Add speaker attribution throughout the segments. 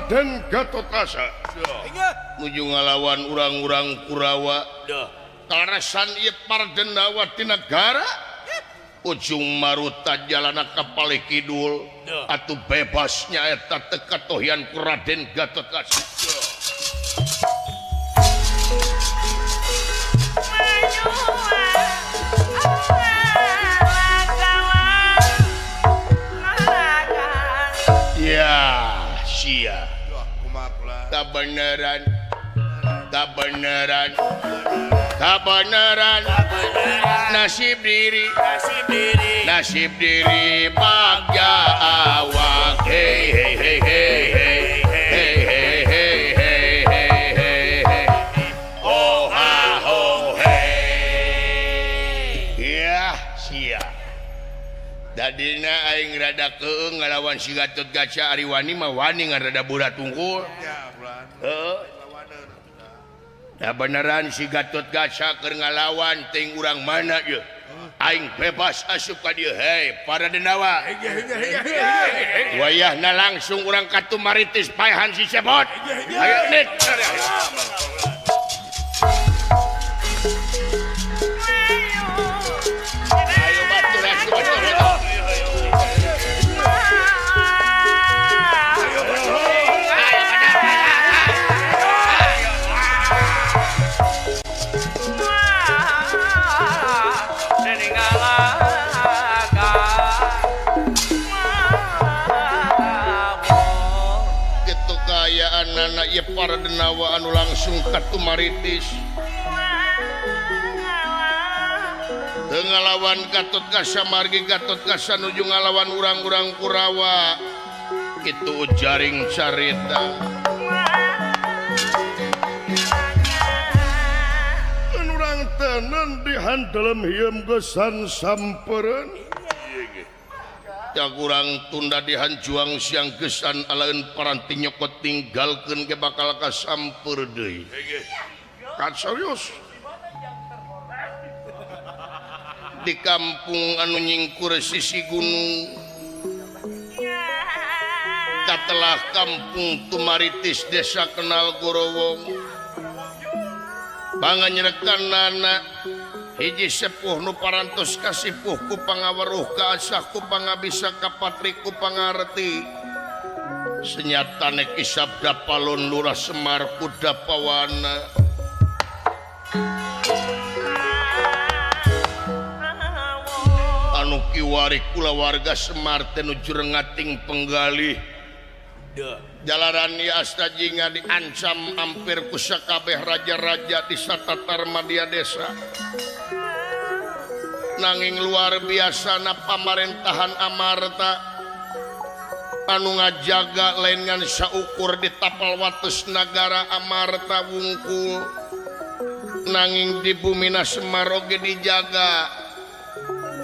Speaker 1: Raden Gatotkaca nuju ngalawan urang-urang Kurawa. Kaleresan ieu Pardendawa ti negara Ujung Maruta jalana ka palih kidul atuh bebas nyaeta teu katohian ku Raden Gatotkaca. Ya sia kabeneran kabeneran kabeneran nasib diri nasib diri bagja awak hei hei hei hei hei hei hei hei hei hei hei oh ha ho hei ya sia dadina aing rada keung ngalawan si Gatotkaca ari wani mah wani ngan rada burat tungkul. Heeh. Da beneran si Gatotkaca keur ngalawan ting urang mana ieu? Aing bebas asup ka dieu hei para denawa. Wayahna langsung urang ka Tumaritis paehan si Cepot. Ayo nik. Ayo batur asup batur. Para denawa anu langsung ka Tumaritis teu ngalawan Gatotkaca margi Gatotkaca nuju ngalawan urang-urang Kurawa kitu jaring carita. Urang tenan di handelem hieum gesan sampereun kurang tunda dihanjuang siang gesan alaeun paranti nyokot tinggalkeun ge bakal kasampeur deui. Kan serius. Di kampung anu nyingkur sisi gunung katelah kampung Tumaritis desa Kenal Gorowong panganyerekanana hiji sepuh nu parantos kasipuh ku pangaweruh kaasah ku pangabisa kapatri ku pangarti senyatane Ki Sabda Palon Lurah Semar Kuda Pawana anu kiwari kulawarga Semar teh nuju rengating penggalih jalaran ieu Astajinga diancam hampir ku sakabeh raja-raja di satatar madya desa. Nanging luar biasa na pamarentahan Amarta anu ngajaga lain ngan saukur di tapal wates nagara Amarta wungkul nanging di bumina Semar oge dijaga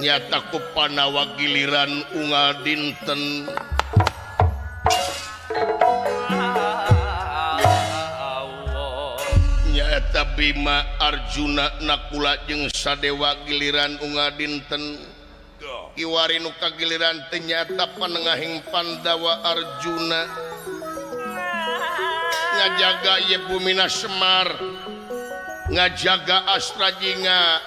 Speaker 1: nyata ku Panawa giliran unggal dinten. Nyaeta Bima Arjuna Nakula jeung Sadewa giliran unggal dinten kiwari nu kagiliran teh nyaeta panengahing Pandawa Arjuna ngajaga ieu bumina Semar ngajaga Astrajinga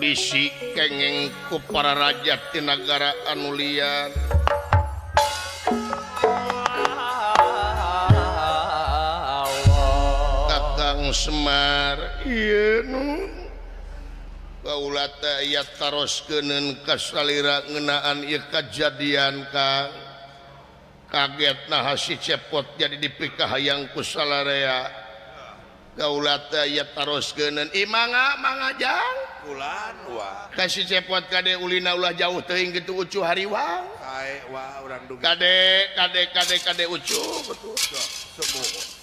Speaker 1: bisi kengeng ku para raja ti nagara anu liar. Semar ieu nu kaula teh aya taroskeun ka salira ngeunaan ieu kajadian Kang kaget nah si Cepot jadi dipikahayang ku salarea kaula teh aya taroskeun imanga mangajang
Speaker 2: ulan wa
Speaker 1: ka si Cepot kade ulina ulah jauh teuing kitu ucu hariwang
Speaker 2: kae wa urang dugi
Speaker 1: kade kade kade kade ucu betul
Speaker 2: semua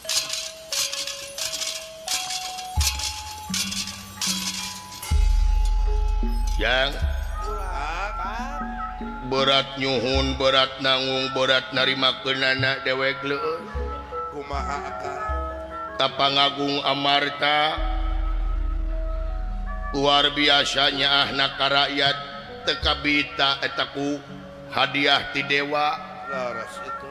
Speaker 1: yang berat nyuhun berat nanggung berat narima keunana dewek leueur
Speaker 2: kumaha akang
Speaker 1: tapangagung Amarta luar biasanya ahna ka rakyat teu kabita eta ku hadiah ti dewa
Speaker 2: laras itu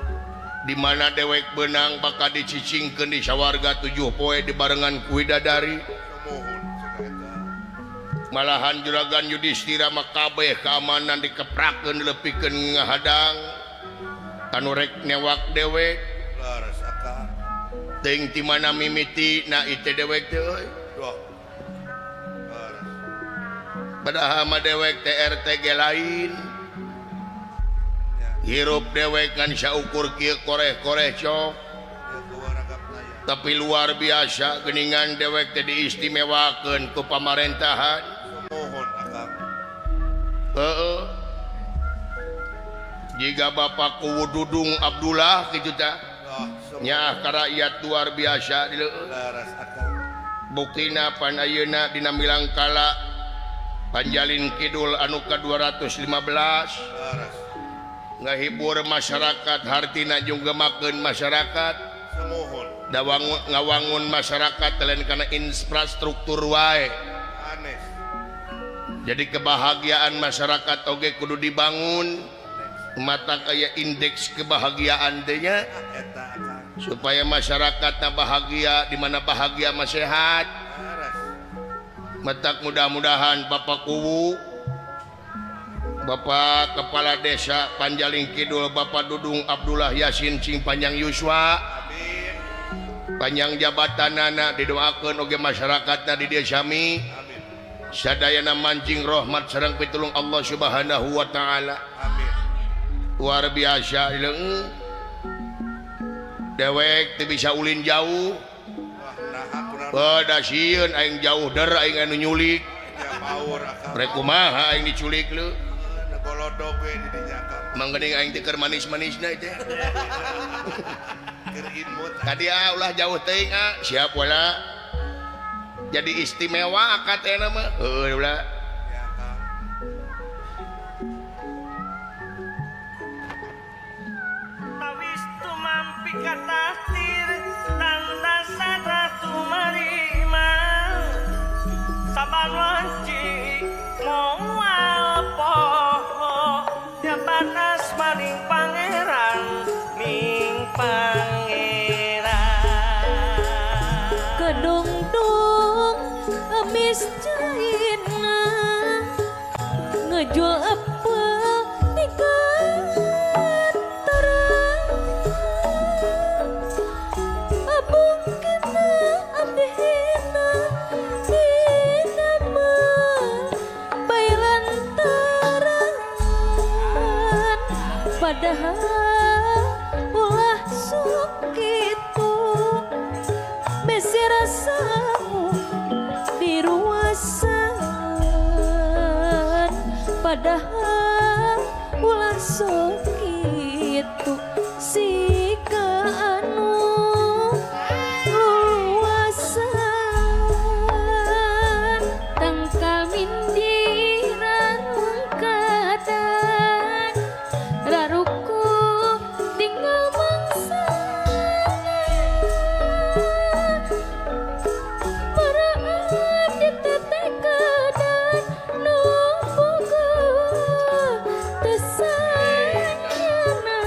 Speaker 1: Di mana dewek benang bakal dicicingkeun di sawarga 7 poe dibarengan ku widadari. Malahan juragan Yudhistira mah kabeh keamanan dikeprakeun dilepikeun ngahadang kanu rek newak dewek.
Speaker 2: Leres akang.
Speaker 1: Teuing ti mana mimiti na ieu dewek teh euy. Padahal mah dewek teh RT ge lain. Hirup dewek ngan saukur kieu koreh-koreh cok. Tapi luar biasa geuningan dewek teh diistimewakeun ku pamarentahan.
Speaker 2: Mohon akang.
Speaker 1: Heeh. Jiga Bapak Kuwu Dudung Abdullah kitu tah. Nyaah ka rakyat luar biasa dileueut. Buktina pan ayeuna dina milangkala Panjalin Kidul anu ka 215. Ngahibur masyarakat hartina jeung gemakeun masyarakat. Ngawangun masyarakat lain kana infrastruktur wae. Jadi kebahagiaan masyarakat oge kudu dibangun. Mata kaya indeks kebahagiaan teh nya supaya masyarakatna bahagia, di mana bahagia mah sehat. Matak mudah-mudahan Bapak Kuwu, Bapak Kepala Desa Panjalin Kidul, Bapak Dudung Abdullah Yasin cing panjang yuswa, panjang jabatanana, didoakeun oge masyarakatna di dieu sami. Sadayana mancing rahmat sareng pitulung Allah Subhanahu wa taala. Luar biasa leung. Dewek teu bisa ulin jauh. Pada sieun aing jauh der aing anu nyulik. Rek kumaha aing diculik leu. Manggening aing teh keur manis-manisna teh. Tadi ah ulah jauh teuing ah, siap wala. Jadi istimewa akad teh mah. Heuh ulah.
Speaker 3: Tawis tumampi katahtir tanda sadra tumarima saban wanci moal poho jabatas maring pangeran ning pangeran
Speaker 4: kedungdung emis caina ngejual apel di kantoran abung kena abdehena dinama bailantaran padahal ulah sok kitu besi rasamu diruasan padahal ulah sok kitu sika anu luasan tangkal mindiran kadan raruku tinggal mangsa paraan ditetekedan nu boga tesanyana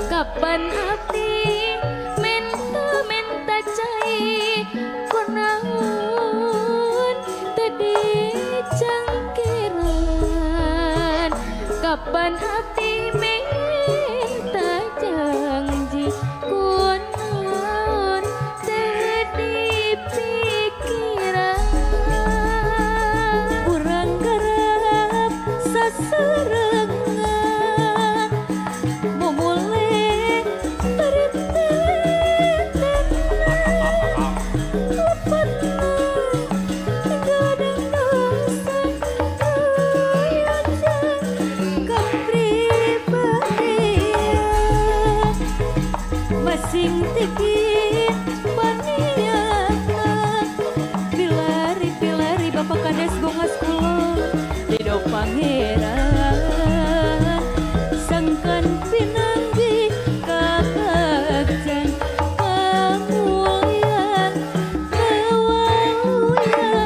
Speaker 4: kapan abdi menta-menta cai kunaon teu dicangkeran kapan abdi menta janji kunaon teu dipikiran urang garap sasarengan mumule taretetena lepatna gadang dosa kayajang kapribadian masing tiki paniatan pilari-pilari Bapak Kades Bongas Kulon Lido Pangeran sangkan pinanggi kabagjan kamulian kawaluyan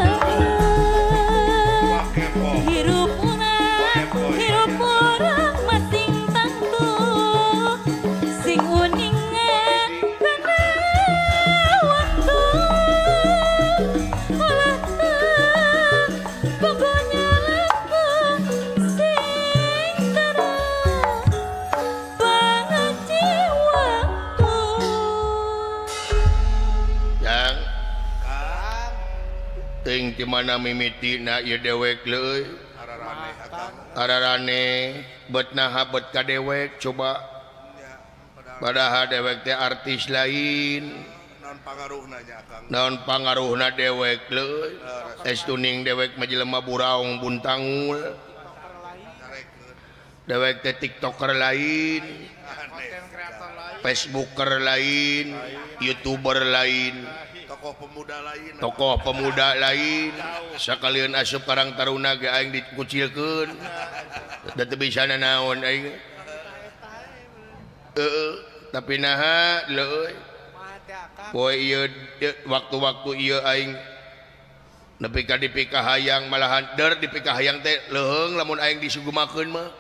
Speaker 4: hirup urang masing tangtu Ulah pokoknya lembu sing terang pangaji waktu.
Speaker 1: Yang ting di mana mimitina ieu dewek leuy ararane bet naha bet ka dewek coba padahal dewek teh artis lain naon pangaruhna dewek leuy es tuning dewek mah jelema buraung buntangul dewek teh tiktoker lain facebooker lain youtuber lain tokoh pemuda lain sakalian asup Karang Taruna ge aing dikucilkeun da teu bisa nanaon aing heeh tapi naha leuy poe ieu waktu-waktu ieu aing nepi ka dipikahayang malahan der dipikahayang teh leuheung lamun aing disugumakeun mah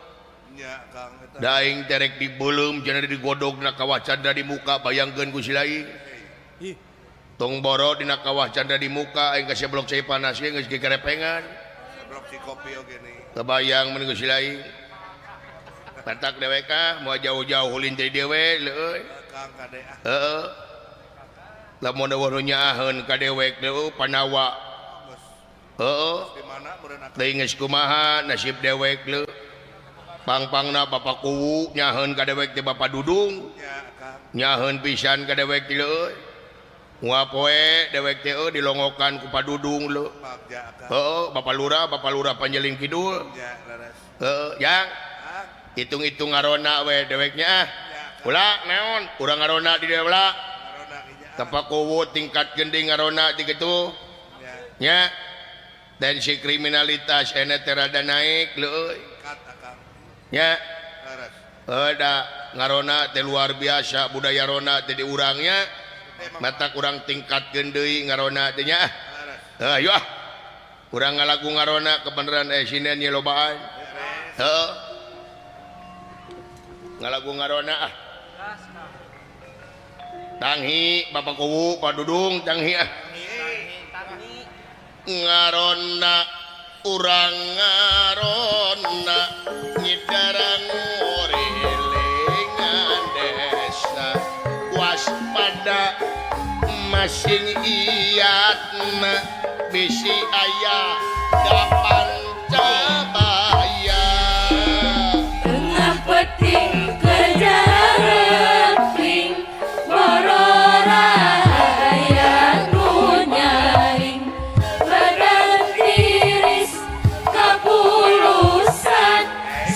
Speaker 1: da aing teh rek dibeuleum cenah digodog na kawah candra di muka bayangkeun ku si lain tong boro dina kawah candra di muka aing kaseblok cai panas ge geus gegerepengan
Speaker 2: seblok si kopi oge nih
Speaker 1: kebayang mun geus lain batak dewek ah moal jauh-jauh ulin teh dewe leuy
Speaker 2: Kang kade ah
Speaker 1: heeh lamun eueuh nu nyaaheun ka dewek leuh panawa heeh
Speaker 2: di mana meureun
Speaker 1: teuing geus kumaha nasib dewek leuh pang-pangna Bapak Kuwu nyaheun ka dewek teh Bapak Dudung nyaheun pisan ka dewek teh leuy Mua poe dewek teh dilongokan ku Padudung leuh. Heeh, Bapak Lurah Panjeling Kidul. Heeh, yang hitung-hitung ngarona we deweknya ah. Ulah naon, urang ngarona di dieu ulah. Tapak kuwu tingkat gending ngarona di kitu. Nya. Tensi kriminalitas ene teh rada naik leuy. Nya. Heuh da ngarona teh luar biasa budaya rona teh di urangnya. Mata kurang tingkatkeun deui ngarona teh nya. Heuh ayo ah. Urang ngalagu ngarona kebeneran sinden ye lobaan. Heuh. Ngalagu ngarona ah. Tanghi Bapak Kuwu Pak Dudung tanghi ah. Ngarona urang ngarona nyidarang ngurilingan desa waspada masing iyatna bisi aya dapan cabaya
Speaker 4: tengah peting kejareping boro raya nu nyaring badan tiris kapulusan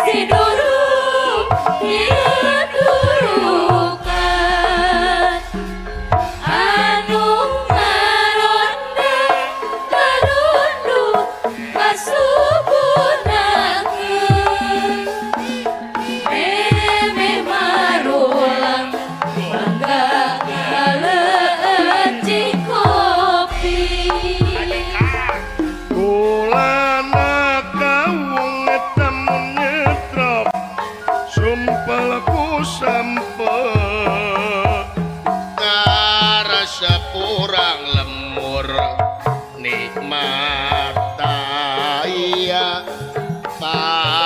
Speaker 4: siduru ieu turukan anu ngaronda karunduk kasubunakeun meme marulang mangga kaleucing kopi
Speaker 5: Kulana kawung temen nyetrop sumpel ku sampe
Speaker 1: ngarasa kurang lemur nikmat aya papadan.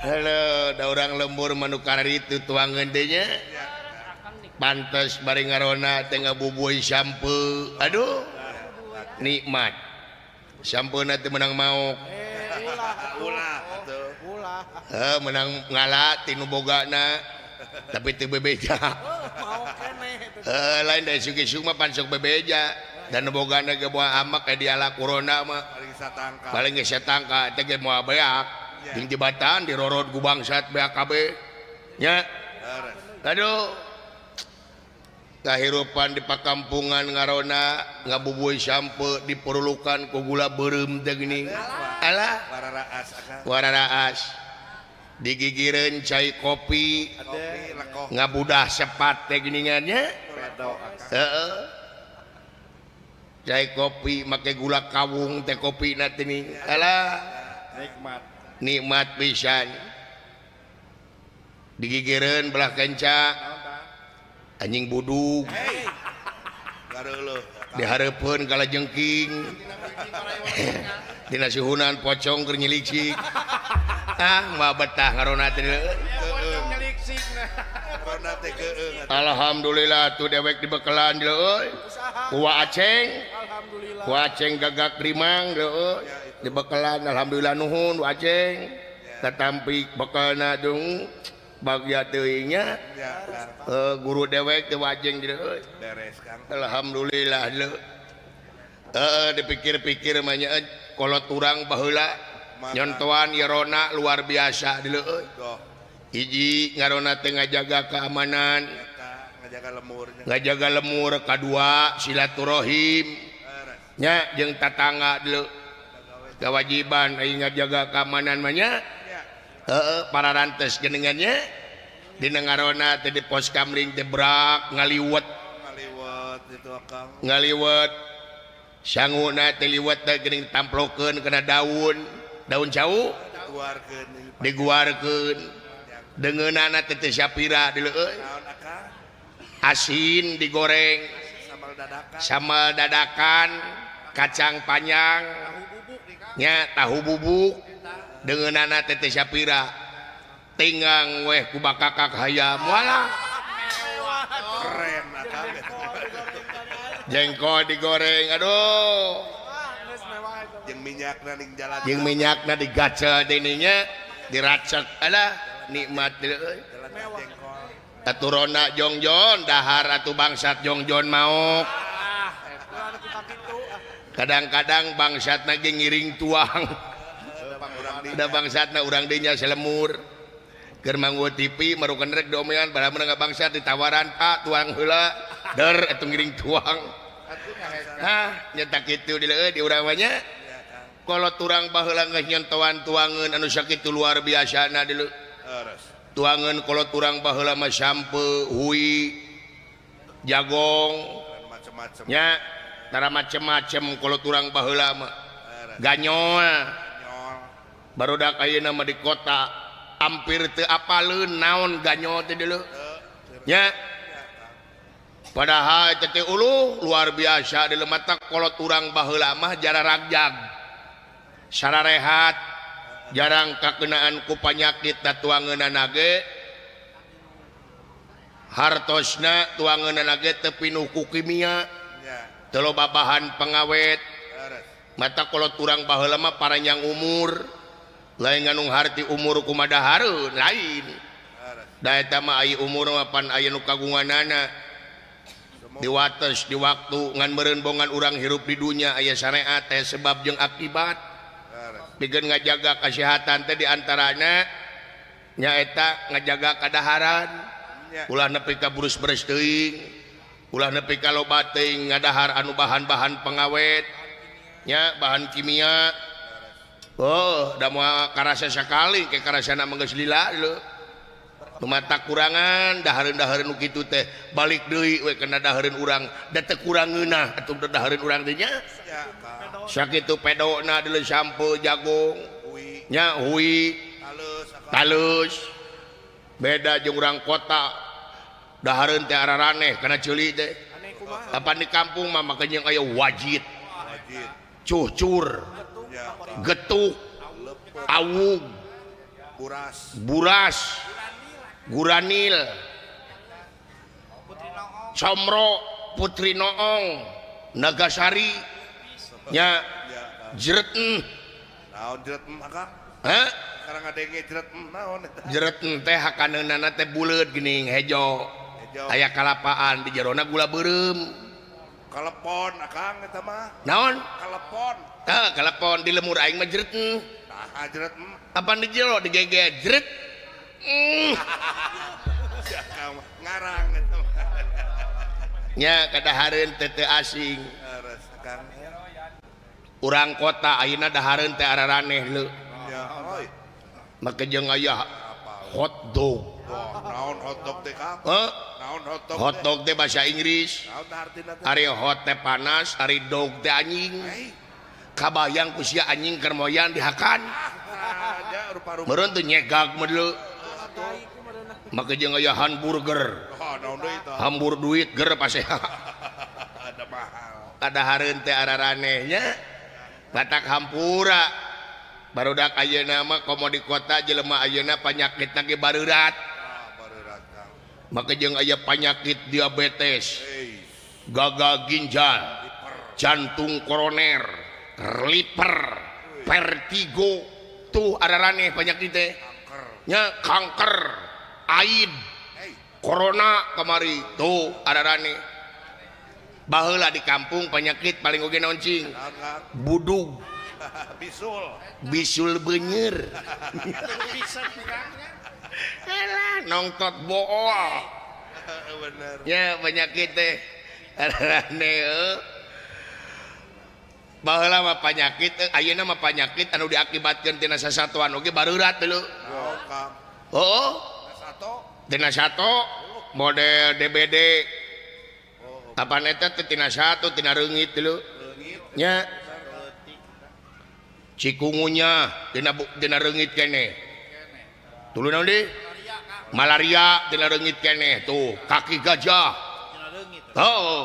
Speaker 1: Halo, da urang lembur manukar itu tuangan teh nya. Pantes bari ngarona teh ngabubuy sampe. Aduh, nikmat. Sampeuna teh menang maok.
Speaker 2: Ulah atuh.
Speaker 1: Heuh, menang ngala ti nu bogana. Tapi teu bebeja. Heuh, lain da isuk-isuk mah pan sok bebeja. Dan nu bogana ge moal amak ka diala corona mah.
Speaker 2: Paling
Speaker 1: geus satangka teh ge moal beak. Jeung jebatan dirorot ku bangsat BAKB. Nya. Aduh. Kahirupan di pakampungan ngarona ngabubuy sampe diperlukan ku gula beureum teh geuning. Alah, wararaas. Digigireun cai kopi, ngabudah sepat teh geuningan nya. Heeh. Cai kopi make gula kawung teh kopina teh ning. Alah,
Speaker 2: nikmat.
Speaker 1: Nikmat pisan. Digigireun belah kenca anjing budug. Dihareupeun kala jengking. Dina suhunan pocong keur nyilicik. Ah, mah betah ngarona teh. Alhamdulillah tuh dewek dibekelan euy. Ku Aceng. Alhamdulillah. Ku Aceng gagak rimang euy. Dibekelan alhamdulillah nuhun ku Aceng. Tatampik bekelna dung bagya teuing nya. Guru dewek teh Aceng euy.
Speaker 2: Beres Kang.
Speaker 1: Alhamdulillah leuh. Heeh dipikir-pikir mah nya kolot urang baheula nyontoan yerona luar biasa deuleu euy. Hiji ngarona teh ngajaga keamanan, ngajaga lemur, kadua silaturahim nya jeung tatangga deuleu. Kewajiban aing ngajaga keamanan mah nya. Heeh pararantes geuningan nya dina ngarona teh di pos kamling teh brak ngaliwet.
Speaker 2: Ngaliwet itu Akang.
Speaker 1: Ngaliwet sanguna teh liwet teh geuning tamplokeun kana daun, daun cau diguarkeun. Dengeunana teh teu sapira deuleu euy. Asin digoreng, sambal dadakan, kacang panjang, nya tahu bubuk. Dengeunana teh teu sapira. Tinggang weh ku bakakak hayam walah.
Speaker 2: Keren akang.
Speaker 1: Jengkol digoreng, aduh.
Speaker 2: Jeung minyakna ning jalan.
Speaker 1: Jeung minyakna digacel teh nya, diracek alah. Nikmat euy. Atuh rona jongjon dahar atuh bangsat jongjon maok. Kadang-kadang bangsatna ge ngiring tuang. Da bangsatna urang deui nya selemur. Keur manggo TV marukan rek diomean padahal meunang bangsat ditawaran Pak tuang heula. Der atuh ngiring tuang. Hah nya kitu deui di urang mah nya. Kolot urang baheula geus nyontoan tuangeun anu sakitu luar biasana deuleu. Tuangan kolot urang baheula mah sampe, hui, jagong, nya tara macem-macem kolot urang baheula mah. Ganyol. Barudak ayeuna mah di kota hampir teu apaleun naon ganyol teh deuleu. Nya. Padahal eta teh uluh luar biasa deuleu mata kolot urang baheula mah jararagjag. Sararehat. Jarang kakenaan ku panyakit da tuangeunana ge hartosna tuangeunana ge teu pinuh ku kimia teu loba bahan pengawet mata kolot urang baheula mah paranjang umur lain nganung harti umur kumadahareun lain da eta mah aya umur mah pan aya nu kagunganana diwates di waktu ngan meureun bongan urang hirup di dunya aya syariat teh sebab jeung akibat. Pikeun ngajaga kesehatan teh diantarana nyaeta ngajaga kadaharan ulah nepi ka burus-beres teuing ulah nepi ka loba teuing ngadahar anu bahan-bahan pengawet nya bahan kimia. Oh da moal karasa sakali ke karasana mah geus lila leuh mata kurangan dahareun-dahareun nu kitu teh balik deui we kana dahareun urang da teu kurang ngeunah atuh dahareun urang teh nya. Sakitu pedona deuleu sampe jagung nya hui talus beda jeung urang kota dahareun teh araraneh kana ceuli teh. Apan di kampung mah make jeung aya wajit, cucur, getuk, awug, buras, guranil, comro, putri noong, nagasari, nya jeret.
Speaker 2: Naon jeret akang?
Speaker 1: Hah?
Speaker 2: Sekarang ngadenge jeret naon eta?
Speaker 1: Jeret teh hakaneunana teh buleut geuning hejo. Aya kalapaan di jerona gula beureum.
Speaker 2: Kalepon akang eta mah.
Speaker 1: Naon?
Speaker 2: Kalepon.
Speaker 1: Tah, kalepon di lemur aing mah jeret.
Speaker 2: Tah jeret.
Speaker 1: Apa di jero digege jeret?
Speaker 2: Ngarang eta mah.
Speaker 1: Nya kadahareun teh teu asing. Urang kota ayeuna dahareun teh araraneh leu. Make jeung aya hot dog.
Speaker 2: Naon hot dog teh Kang? Naon hot dog?
Speaker 1: Hot dog teh bahasa Inggris. Ari hot teh panas, ari dog teh anjing. Kabayang ku sia anjing keur moyan dihakan. Meureun teh nyegag mah deuleu. Make jeung aya hamburger. Hambur duit ger pasea.
Speaker 2: Ada mahal.
Speaker 1: Kadahareun teh araraneh nya. Batak hampura. Barudak ayeuna mah komo di kota jelema ayeuna panyakitna ge bareurat. Make jeung aya panyakit diabetes, gagal ginjal, jantung koroner, liver, vertigo, tuh araraneh panyakit teh. Nya kanker, AIDS, corona kamari tuh ararane. Baheula di kampung penyakit paling oge naon cing? Budug,
Speaker 2: bisul,
Speaker 1: bisul beunyer. Alah, nongtot bool.
Speaker 2: Bener.
Speaker 1: Ya penyakit teh ararane heuh. Baheula mah penyakit, ayeuna mah penyakit anu diakibatkeun tina sasatuan oge bareurat dulu. Heeh. Tina sato model DBD. Apaan eta teh tina sato tina reungit dulu. Nya. Cikungunya tina reungit keneh. Tuluy naon deui? Malaria tina reungit keneh tuh, kaki gajah. Heeh,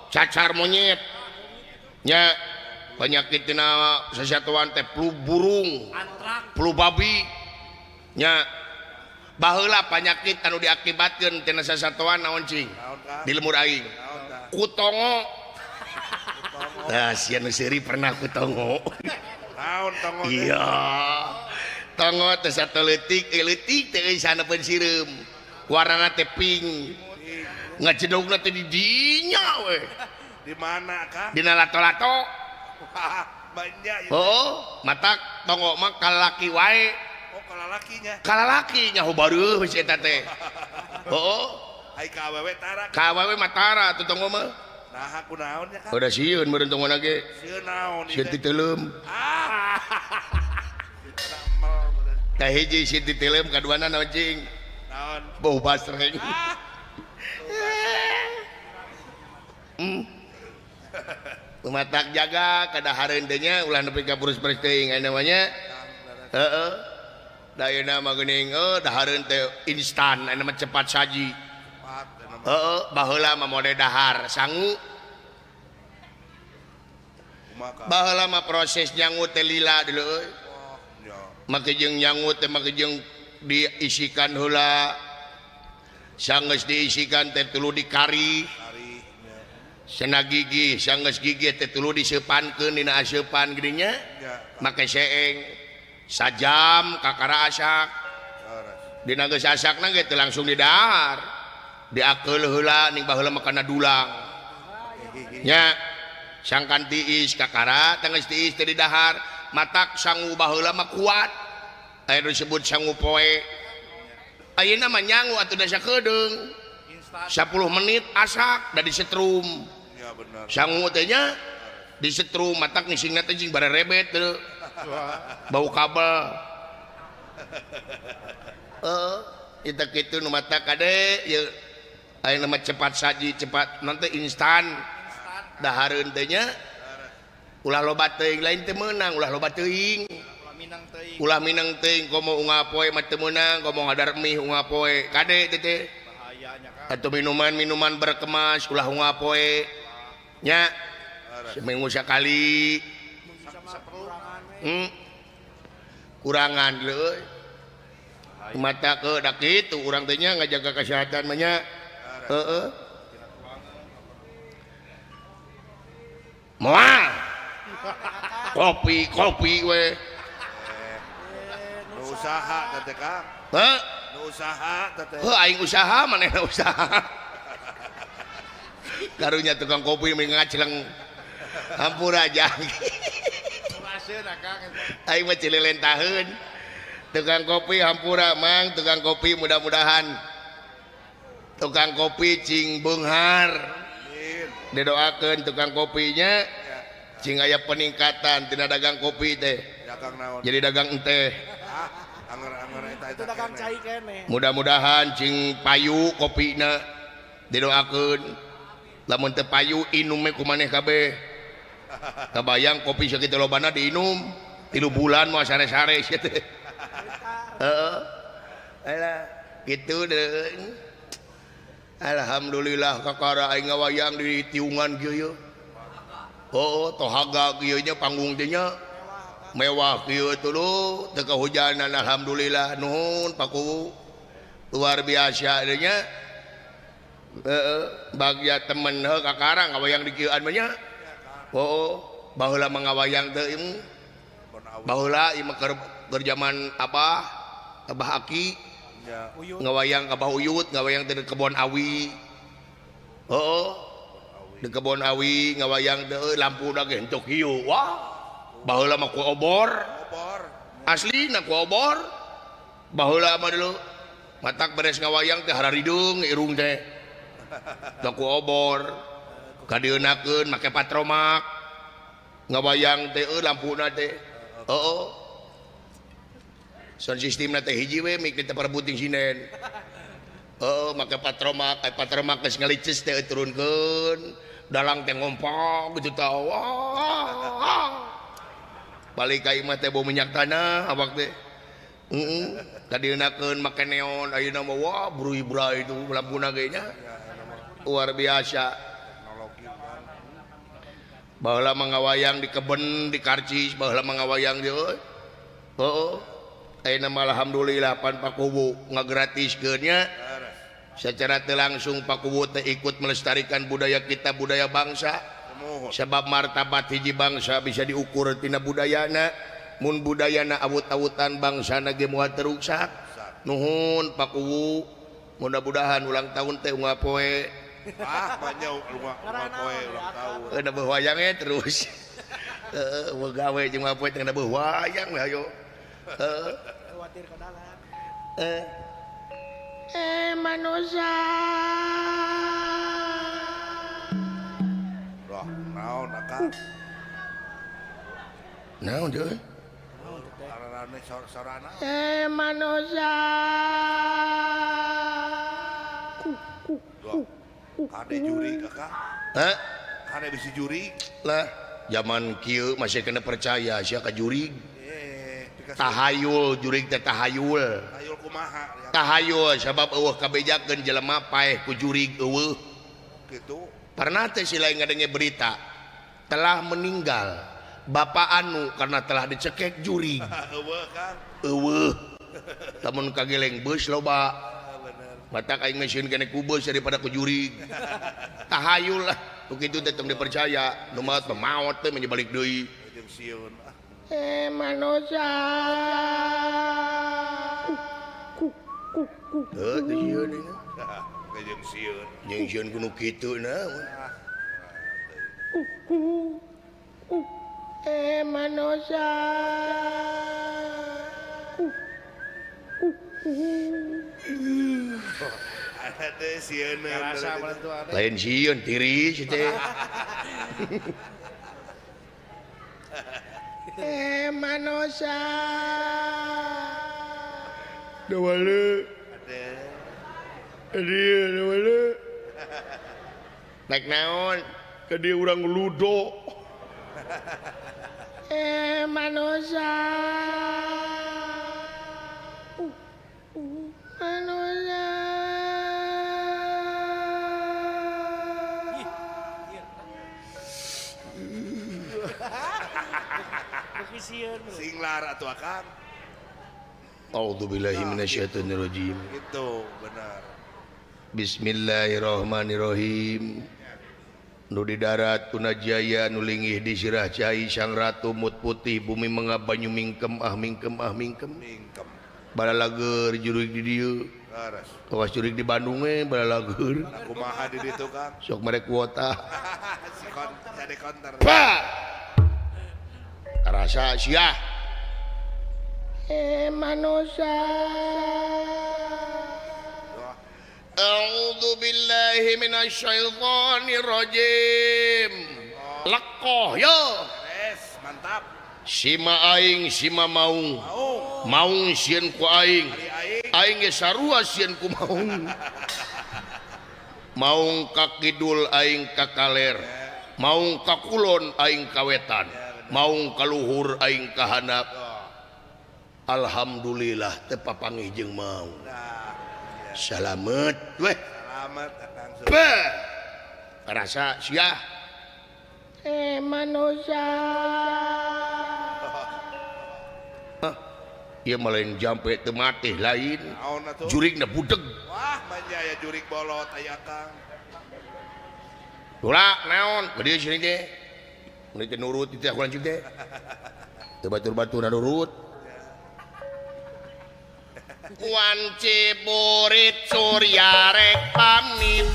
Speaker 1: cacar monyet. Nya penyakit tina sasatuan teh flu burung, flu babi. Nya baheula penyakit anu diakibatkeun tina sasatuan naon cing? Di lemur aing. Kutongo. Nah, sia nu seuri pernah kutongo.
Speaker 2: Naon tongo?
Speaker 1: Iya. Tongo teh satu leutik, leutik teh euy sanepeun sireum. Warnana teh pink. Ngajedogna teh di dinya we.
Speaker 2: Di mana, Kang?
Speaker 1: Dina lato-lato.
Speaker 2: Banyak.
Speaker 1: Oh, matak tongo mah kalaki wae.
Speaker 2: Oh, kalalakinya.
Speaker 1: Kalalaki nyaho bareuh si eta teh. Heeh.
Speaker 2: Ai ka awewe tara.
Speaker 1: Ka awewe mah tara atuh tongo mah.
Speaker 2: Nah, kunaon nya, Kang?
Speaker 1: Udah sieun meureun tongona ge.
Speaker 2: Sieun naon ieu?
Speaker 1: Sieun titeuleum.
Speaker 2: Ah.
Speaker 1: Tah hiji sieun titeuleum kaduana naon cing?
Speaker 2: Naon?
Speaker 1: Bau basreng. Matak jaga kadahareun teh nya ulah nepi ka purus-purus teuing aya namanya. Heeh. Da ayeuna mah geuning dahareun teh instan aya mah cepat saji. Heeh, baheula mah mode dahar sangu. Baheula mah proses nyangu teh lila dulu euy. Make jeung nyangu teh make jeung diisikan heula. Sanggeus diisikan teh tuluy dikari. Sena gigi, sanggeus gigi teh tuluy diseupankeun dina aseupan geuning nya. Make seeng sajam kakara asak. Dina geus asakna ge teh langsung didahar. Diakeul heula ning baheula mah kana dulang. Nya sangkan tiis kakara teh geus tiis teh didahar, matak sangu baheula mah kuat. Aya nu disebut sangu poe. Ayeuna mah nyangu atuh da sakedeung. 10 menit asak da disetrum.
Speaker 2: Ya bener.
Speaker 1: Sangu teh nya disetrum matak ngisingna teh jeung barerebet teu. Bau kabel. Heeh, eta kitu nu matak kade ieu ayeuna mah cepat saji, cepat nanti instan. Dahareun teh nya ulah loba teuing lain teu meunang, ulah loba teuing. Ulah minang teuing komo unggal poe mah teu meunang, komo ngadar mie unggal poe. Kade teh teh. Atau minuman-minuman berkemas ulah unggal poe. Nya seminggu sekali. Kurangan leuy. Mata ke da kitu urang teh nya ngajaga kesehatan mah nya. Heeh. Moal. Kopi-kopi we.
Speaker 2: Nu usaha teh Kang.
Speaker 1: Heuh?
Speaker 2: Nu usaha teh.
Speaker 1: Heuh aing usaha manehna usaha. Karunya tukang kopi mah ngacleng. Hampura jang. Aing mah cililentaheun. Tukang kopi hampura mang, tukang kopi mudah-mudahan tukang kopi cing beunghar. Didoakeun tukang kopinya cing aya peningkatan tina dagang kopi teh.
Speaker 2: Dagang naon?
Speaker 1: Jadi dagang enteh.
Speaker 2: Anger-anger eta eta
Speaker 6: dagang cai keneh.
Speaker 1: Mudah-mudahan cing payu kopina didoakeun. Lamun teu payu inum we ku maneh kabeh. Kabayang kopi sakitu lobana diinum 3 bulan mah sare-sare sia teh. Heeh. Alah. Kitu deh. Alhamdulillah kakara aing ngawayang di tiungan kieu. Oh, tohaga kieu nya panggung teh nya. Mewah kieu tuluh teu kahujanan alhamdulillah nuhun Pakuwu. Luar biasa deui nya. Heeh, bagya temen heuh kakara ngawayang di kieuan mah nya. Oh, baheula mah ngawayang teh ieu. Baheula ieu mah keur jaman Abah, Abah Aki. Ngawayang Abah Uyut, ngawayang teh di kebon awi. Heeh. Di kebon awi ngawayang teh lampuna ge henteu kieu. Wah. Baheula mah ku obor.
Speaker 2: Obor.
Speaker 1: Aslina ku obor. Baheula mah dulu matak beres ngawayang teh hararideung irung teh. Teu ku obor. Kadieunakeun make patromak. Ngawayang teh lampuna teh. Heeh. Sound sistemna teh hiji we mik teh perebuting sinden. Heeh, make patromak, ai patromak geus ngalices teh turunkeun. Dalang teh ngompak gitu tah. Wah. Balik ka imah teh bau minyak tanah awak teh. Heeh, kadieunakeun make neon ayeuna mah wah bruy-bray itu lampuna ge nya. Luar biasa. Baheula mah ngawayang di keben, di karcis, baheula mah ngawayang di euy. Heeh. Ayeuna mah alhamdulillah pan Pakuwu ngagratiskeun nya. Secara teu langsung Pakuwu teh ikut melestarikan budaya kita, budaya bangsa. Sebab martabat hiji bangsa bisa diukur tina budayana. Mun budayana awut-awutan bangsana ge moal teruksak. Nuhun Pakuwu, mudah-mudahan ulang tahun teh unggal poe.
Speaker 2: Ah, banyak unggal poe ulang tahun.
Speaker 1: Heuh, da wayang terus. Heuh, gawe jeung unggal poe teh da wayang we hayo. Heeh. Manusia.
Speaker 2: Wah, naon akang?
Speaker 1: Naon deui?
Speaker 2: Arane sorana.
Speaker 1: Manusia.
Speaker 2: Kade juri kakak?
Speaker 1: Hah?
Speaker 2: Kade bisi juri?
Speaker 1: Lah, zaman kieu masih kena percaya sia ka jurig. Tahayul jurig teh tahayul.
Speaker 2: Tahayul kumaha?
Speaker 1: Tahayul sabab eueuh kabejakeun jelema paeh ku jurig eueuh.
Speaker 2: Kitu.
Speaker 1: Pernah teh si lain ngadenge berita telah meninggal bapak anu karena telah dicekek jurig.
Speaker 2: Eueuh kan?
Speaker 1: Eueuh. Lamun kageleng beus loba. Matak aing mah sieun kene ku beus daripada ku jurig. Tahayul lah. Begitu teh tong dipercaya, nu maot mah maot teh balik deui.
Speaker 2: Jeung sieun.
Speaker 1: Manusia. Heuh, teh sieun ieu.
Speaker 2: Jeung sieun.
Speaker 1: Jeung sieun ku nu kitu naon. Manusia.
Speaker 2: Ada teh sieun.
Speaker 1: Lain sieun tiris teh. Manusia. Dawale. Dieu dawale. Naik naon? Ka dieu urang ludo. Manusia. Manusia.
Speaker 2: Singlar atuh akang.
Speaker 1: A'udzubillahi minasyaitonirrajim.
Speaker 2: Itu benar.
Speaker 1: Bismillahirrahmanirrahim. Nu di darat Tunajaya nu linggih di sirah cai sang ratu mut putih bumi mengap banyu mingkem ah mingkem ah mingkem.
Speaker 2: Mingkem.
Speaker 1: Balalager jurig di dieu. Kawas jurig di Bandung we balalager.
Speaker 2: Kumaha di ditu Kang?
Speaker 1: Sok mere kuota.
Speaker 2: Si jadi konter.
Speaker 1: Pa! Karasa sia. Manusia. A'udzu billahi minasyaitonir rajim. Lekoh yo.
Speaker 2: Beres, mantap.
Speaker 1: Sima aing sima maung. Maung sieun ku aing. Aing ge sarua sieun ku maung. Maung ka kidul aing ka kaler. Maung ka kulon aing ka wetan. Maung ka luhur aing ka handap. Alhamdulillah teu papanggih jeung maung. Salamet weh.
Speaker 2: Salamet Akang.
Speaker 1: Beuh. Rasa sia. Manusia. Ieu mah lain jampe teu mati lain. Jurigna budeg.
Speaker 2: Wah, manja aya jurig bolot aya Akang.
Speaker 1: Tula naon? Beudeui sini teh. Mun teu nurut teh aku lanjut teh. Teu batur-batur nurut. Wanci burit surya rek pamit.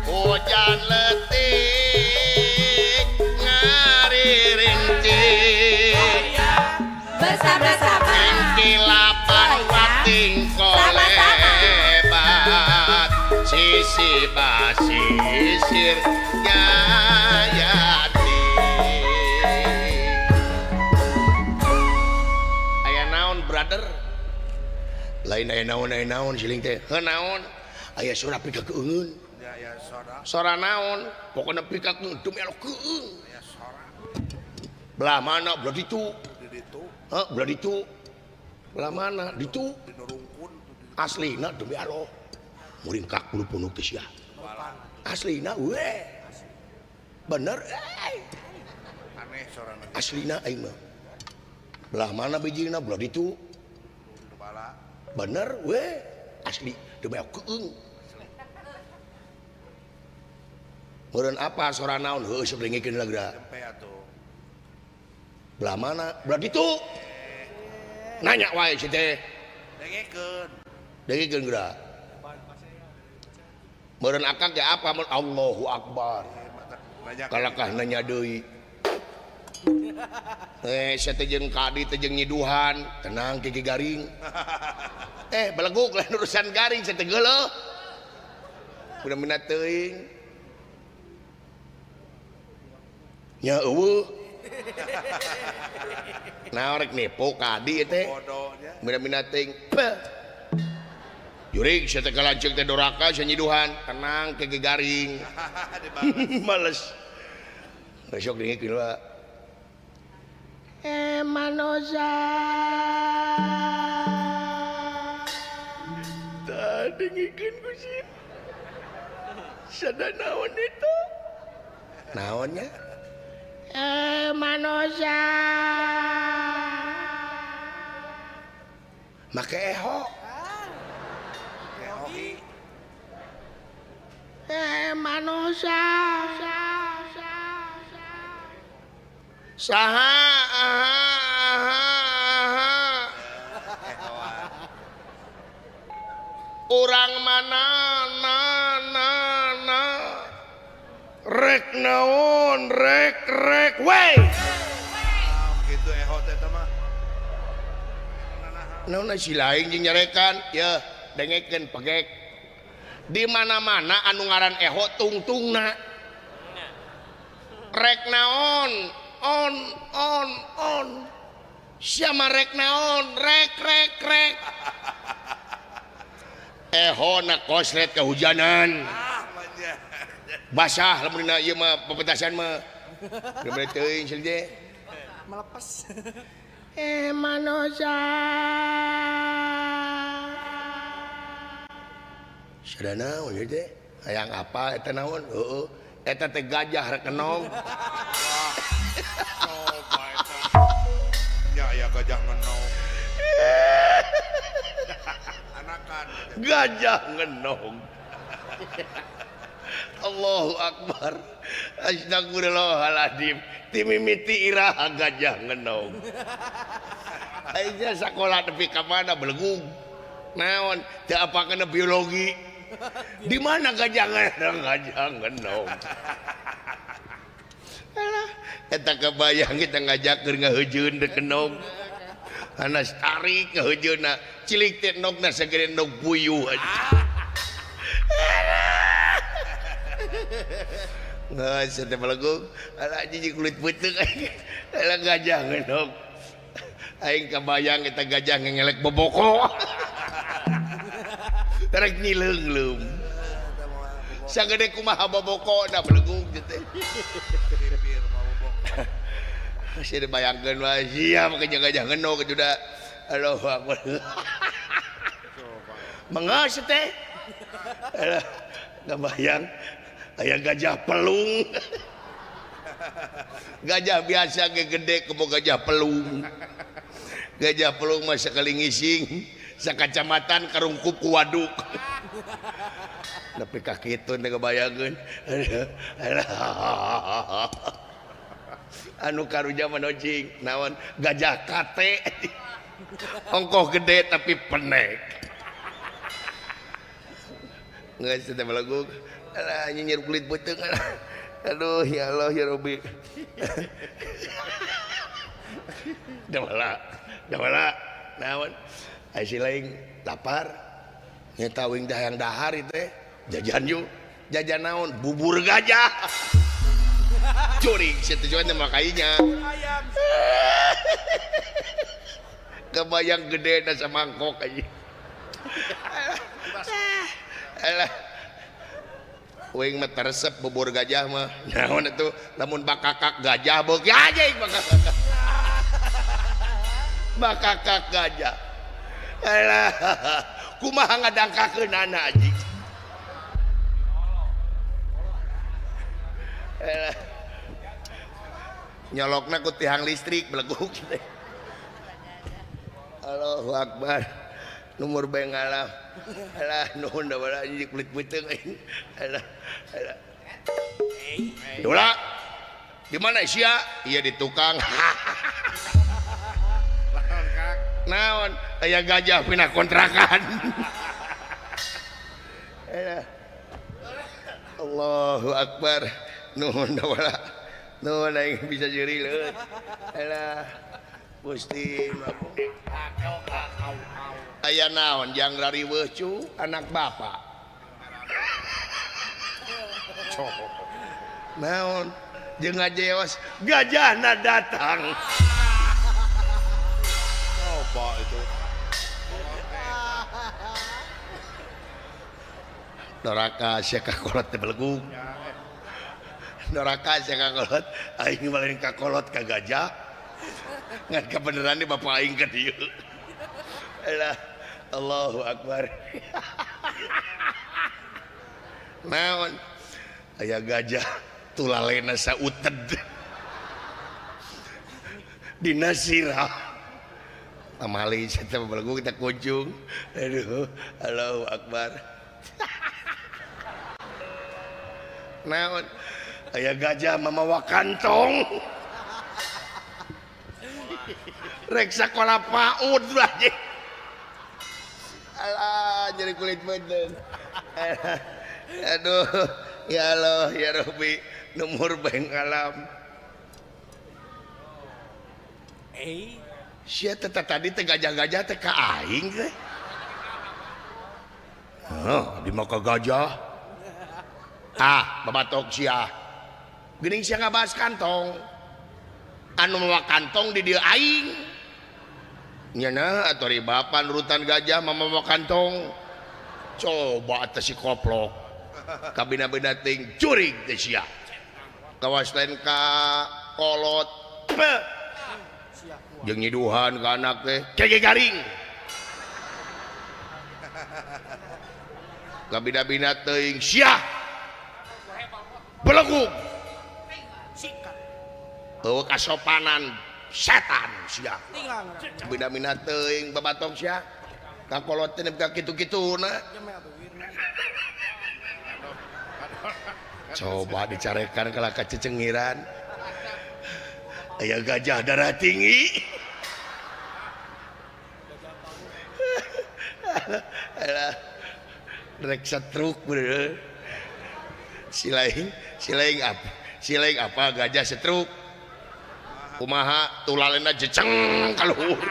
Speaker 1: Hujan letik ngaririntik.
Speaker 4: Bersama-sama
Speaker 1: kilapan pating kolebat sisi basisir jayati. Aya naon brother? Lain aya naon aya naon siling teh. Heuh naon? Aya sora pika keungeun. Sora naon? Pokona pika keungeun demi Allah keung. Belah mana belah ditu? Heuh belah ditu. Belah mana ditu? Aslina demi Allah. Muringkak bulu punuk teh sia. Aslina we. Bener euy.
Speaker 2: Aneh sorana.
Speaker 1: Aslina aing mah. Belah mana bijilna belah ditu? Bener we. Asli demi Allah keung. Meureun apa sora naon heueuh sok dengikeun lah geura. Belah mana? Belah ditu. Nanya wae si teh.
Speaker 2: Dengekeun.
Speaker 1: Dengekeun geura. Meureun akang ge apa mun Allahu Akbar. Kalakah nanya deui. Saya teh jeung kadi teh jeung nyiduhan, tenang kiki garing. Beleguk lah urusan garing saya teh geuleuh. Bener-bener teuing. Nya eueuh. Nah rek nipu kadi teh. Bener-bener teuing. Jurig saya teh kalanceuk teh doraka saya nyiduhan, tenang kiki garing. Males. Besok dengekeun lah. Manoza tah dengekeun ku sieun. Sada naon itu? Naonnya? Manoza make eho. Manoza saha urang mana na na na rek naon rek rek we
Speaker 2: gitu eho teh mah
Speaker 1: naon si lain jeung nyarekan yeuh dengekeun pegek di mana-mana anu ngaran eho tungtungna rek naon on on on siapa rek naon rek rek rek eho na koslet kehujanan basah lamun dina ieu mah pepetasan mah bener teuing sia teh
Speaker 3: melepas
Speaker 1: manoza sada naon ieu teh hayang apa eta naon heueuh eta teh gajah rek kenong.
Speaker 2: Ya ya gajah ngenong. Anakan
Speaker 1: gajah ngenong. Allahu Akbar. Astagfirullahaladzim. Timimiti iraha gajah ngenong. Ayeuna sakola nepi ka mana belegug. Naon teu apakeun biologi. Di mana gajah ngenong? Gajah ngenong. Alah, eta kebayang kita ngajakeun ngahejeun deuk endog. Anas tarik ngahejeunna, cilik teh endogna sagede endog puyuh aja. Geus teh belegug, alah jiji kulit peuteuk. Alah gajah ngendog. Aing kebayang eta gajah ngelek boboko. Tarik nyileung-leum. Sagede kumaha boboko da belegug teh. Masih dibayangkan wah siap ke gajah ngenog itu dah. Allahu Akbar. Mengas teh. Alah, ngabayang aya gajah pelung. Gajah biasa ge gede komo gajah pelung. Gajah pelung mah sakali ngising sakacamatan karungkup ku waduk. Nepi ka kitu teh kebayangkeun. Anu karunya mah nojing naon gajah kate. Ongkoh gede tapi penek. Geus teh belegug. Alah nyinyir kulit beuteung. Aduh ya Allah ya Rabbi. Dawala, dawala. Naon? Ai si lain lapar. Nyata wing dah yang dahar itu teh. Jajan yuk. Jajan naon? Bubur gajah. Curing si tujuan teh makainya. Kebayang gede da samangkok aja. Alah. Wing mah teresep bubur gajah mah. Naon atuh lamun bakakak gajah beuk anjing bakakak. Bakakak gajah. Alah, kumaha ngadangkakeunana anjing. Alah. Nyolokna ku tiang listrik beleguk teh. Allahu akbar. Numur bengalam. Alah nuhun da bala anjing kulit beuteung aing. Alah alah. Dola. Di mana sia? Iya di tukang. Naon aya gajah pindah kontrakan. Alah. Allahu akbar. Nuhun da bala. Nuhun aing bisa jeuri leuit. Alah. Gusti aya naon jang rariweuh cu anak bapak. Naon jeung ngajeos gajahna datang.
Speaker 2: Coba itu.
Speaker 1: Doraka sia kakolot teh belegug. Doraka sia kakolot aing balen kakolot ka gajah. Ngan kebenaran di bapak aing ka dieu. Alah, Allahu akbar. Naon aya gajah tulalena sauted. Dina sirah. Amali teh belegug kita kunjung. Aduh, Allahu akbar. Naon aya gajah mamawa kantong. Rek sakola PAUD aja. Alah, jadi kulit beuteung. Aduh, ya Allah, ya Rabbi, numur bengalam. Sia teh tadi teh gajah-gajah teh ka aing teh. Heuh, di maka gajah. Ah, babatok sia. Geuning sia ngabahas kantong. Anu mawa kantong di dieu aing. Nyana atuh ri bapa nurutan gajah mamawa kantong. Coba atas si koplok. Kabina-bina ting curig teh sia. Kawas lain ka kolot. Jeung nyiduhan ka anak teh kege garing. Kabina-bina teuing sia. Belegug. Eueuh kasopanan setan sia. Bina-bina teuing babatong sia. Ka kolot teh nepi ka kitu-kituna. Coba dicarekan kalah ka cecengiran. Aya gajah darah tinggi. Alah, rek setruk bener. Si lain apa? Si lain apa gajah setruk? Kumaha tulalena jeceng kaluhur.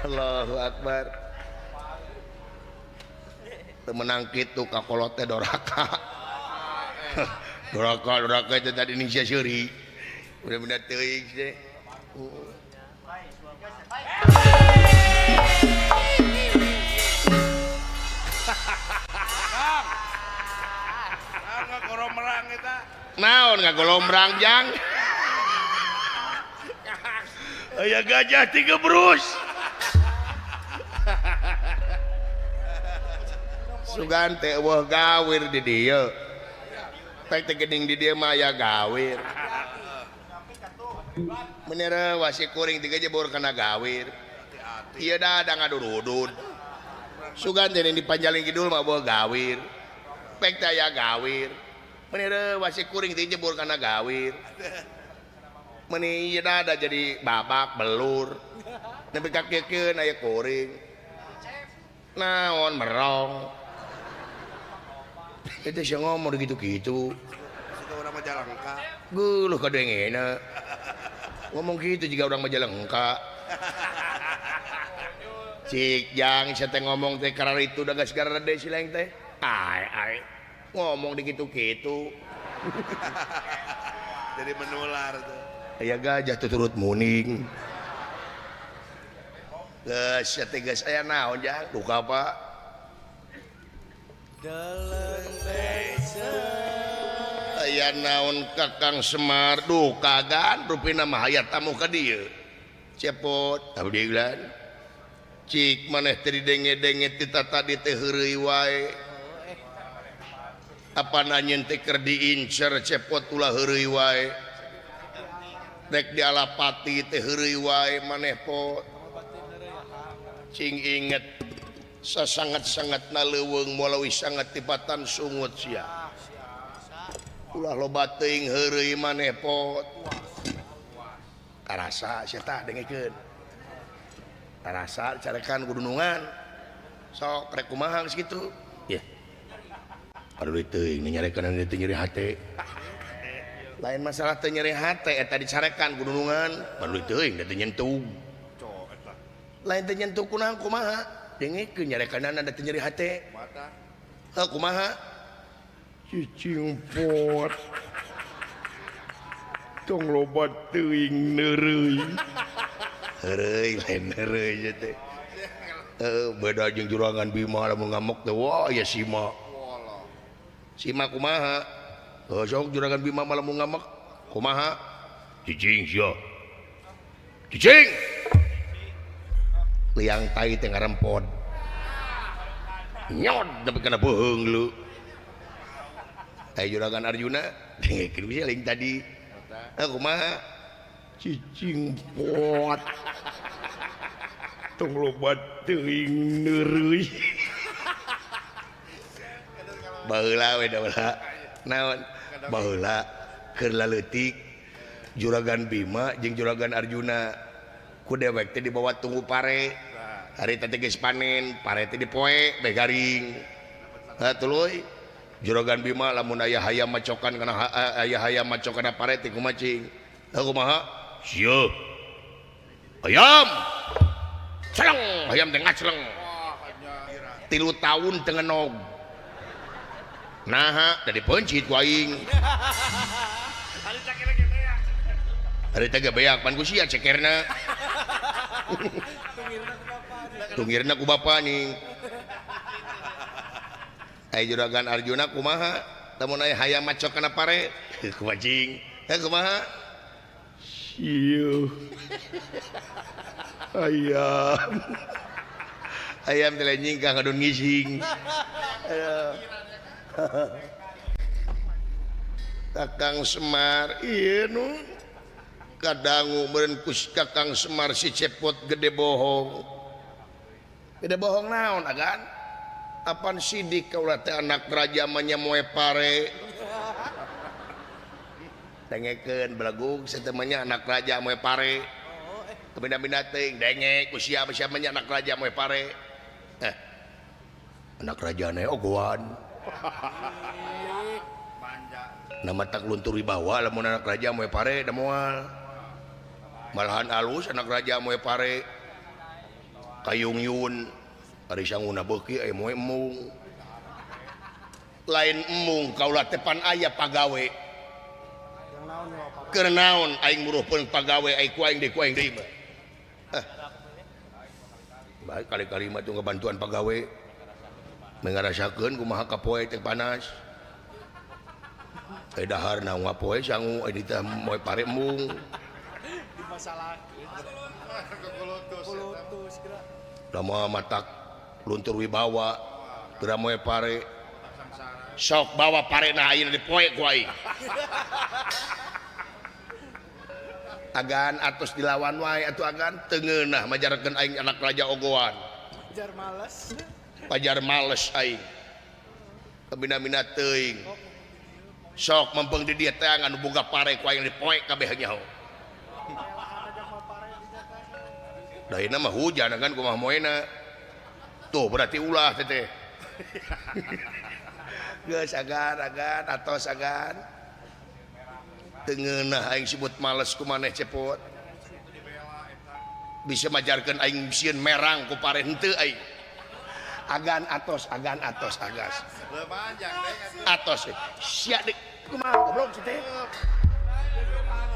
Speaker 1: Allahu akbar. Teu meunang kitu ka kolot teh doraka. Doraka teh tadi ning sia seuri. Bener-bener teuing teh. Naon ngagolombrang jang. Aya gajah tiga berus. Sugan teh eueuh gawir di dieu. Pek teh geuning di dieu mah aya gawir. Menera wasi kuring tiga jebur kana gawir. Ieu da ada ngadurudud. Sugan teh di Panjaling Kidul mah eueuh gawir. Pek teh aya gawir. Menera wasi kuring tiga jebur kana gawir. Meni ieu da ada jadi babak belur. Nepi ka kieu-kieun aya kuring. Naon merong. Itu sih ngomong gitu-gitu.
Speaker 2: Suka orang Majalengka.
Speaker 1: Geuleuh kadengena. Ngomong gitu juga orang Majalengka. Cik jang saya teh ngomong teh karar itu udah geus garede si leng teh. Ai ai. Ngomong di gitu-gitu.
Speaker 2: Jadi menular tuh.
Speaker 1: Aya gajah tuturut muning. Geus sia teh geus aya naon jang? Duka Pak. Aya naon Kakang Semar duka gan rupina mah aya tamu ka dieu. Cepot abdi ulan. Cik maneh teh didenge-denge ti tadi teh heureuy wae. Apa nanyeun teh keur diincer cepot ulah heureuy wae. Rek dialapati teh heureuy wae maneh pot. Cing inget sasangat-sangat na leuweung moal sangat tibatan sungut sia. Ulah loba teuing heureuy maneh pot. Karasa sia tah dengekeun. Karasa carekan gunungan. Sok rek kumaha geus kitu. Yeuh. Aduh teuing nyarekan teu nyeri hate. Lain masalah teu nyeri hate eta dicarekan gunungan. Aduh teuing teu nyentuh. Lain teu nyentuh kunaon kumaha? Dengekeun nyarekanana da teu nyeri hate. Heuh kumaha?
Speaker 5: Cicing pot. Tong loba teuing neureuy.
Speaker 1: Heureuy lain heureuy teh. Heuh beda jeung Jurangan Bima lamun ngamuk teh wah ya Sima. Sima kumaha? Heuh sok Juragan Bima mah lamun ngamuk kumaha? Cicing sia. Cicing. Liang tai teh ngarempod. Nyod nepi kana beuheung lu. Ai Juragan Arjuna dengekeun bisa lain tadi. Heuh kumaha?
Speaker 5: Cicing pot. Tong loba teuing neureuy.
Speaker 1: Baheula we da baheula. Naon? Baheula keur laleutik Juragan Bima jeung Juragan Arjuna. Ku dewek teh dibawa tunggu pare. Harita teh geus panen, pare teh dipoe beh garing. Heuh tuluy Juragan Bima lamun aya hayam macokan kana aya hayam macokan kana pare teh kumaha cing? Heuh kumaha? Sieu. Ayam. Celeng, ayam teh ngaceleng. 3 tahun teu ngenog. Naha da dipeuncit ku aing. Harita ge beak pan ku sia cekerna. Tunggirna ku bapa ning. Ai Juragan Arjuna kumaha? Lamun aya hayam macok kana pare, kumaha cing? Heuh kumaha?
Speaker 5: Sieu.
Speaker 1: Ayam. Ayam teh nyingkah ngadon ngising. Kakang Semar ieu nu kadangu meureun ku Kakang Semar si Cepot gede bohong. Gede bohong naon agan? Apan sidik kaula teh anak raja mah nya moe pare. Dengekeun belegug satemanya anak raja moe pare. Kebina-bina teuing dengek ku siapa-siapa nya anak raja moe pare. Anak raja na ogoan. Nama tak luntur wibawa lamun anak raja moe pare da moal. Malahan alus anak raja moe pare. Kayungyun ari sanguna beuki aya moe embung. Lain embung kaula teh pan aya pagawe. Keur naon aing muruhkeun pagawe ai ku aing deui ku aing deui mah. Baik kali-kali mah teu ngabantuan pagawe. Mengarasakeun kumaha kapoe teh panas. Eh dahar na ngapoe sangu eh teh moe pare embung. Lama matak luntur wibawa. Geura moe pare. Sok bawa parena ayeuna dipoe ku aing. Agan atos dilawan wae atuh agan teu ngeunah majarkeun aing anak raja ogoan.
Speaker 6: Pajar males.
Speaker 1: Pajar males aing. Kabina-mina teuing. Sok mempeng di dieu teh anu boga pare ku aing dipoe kabeh nyaho. Da ayeuna mah hujan kan kumaha moena. Tuh berarti ulah teh. Geus agan agan atos agan. Teu ngeunah aing sebut males ku maneh cepot. Bisa majarkeun aing sieun merang ku pare henteu aing. Agan atos agan atos agas. Atos sia deuk kumaha goblok si teh.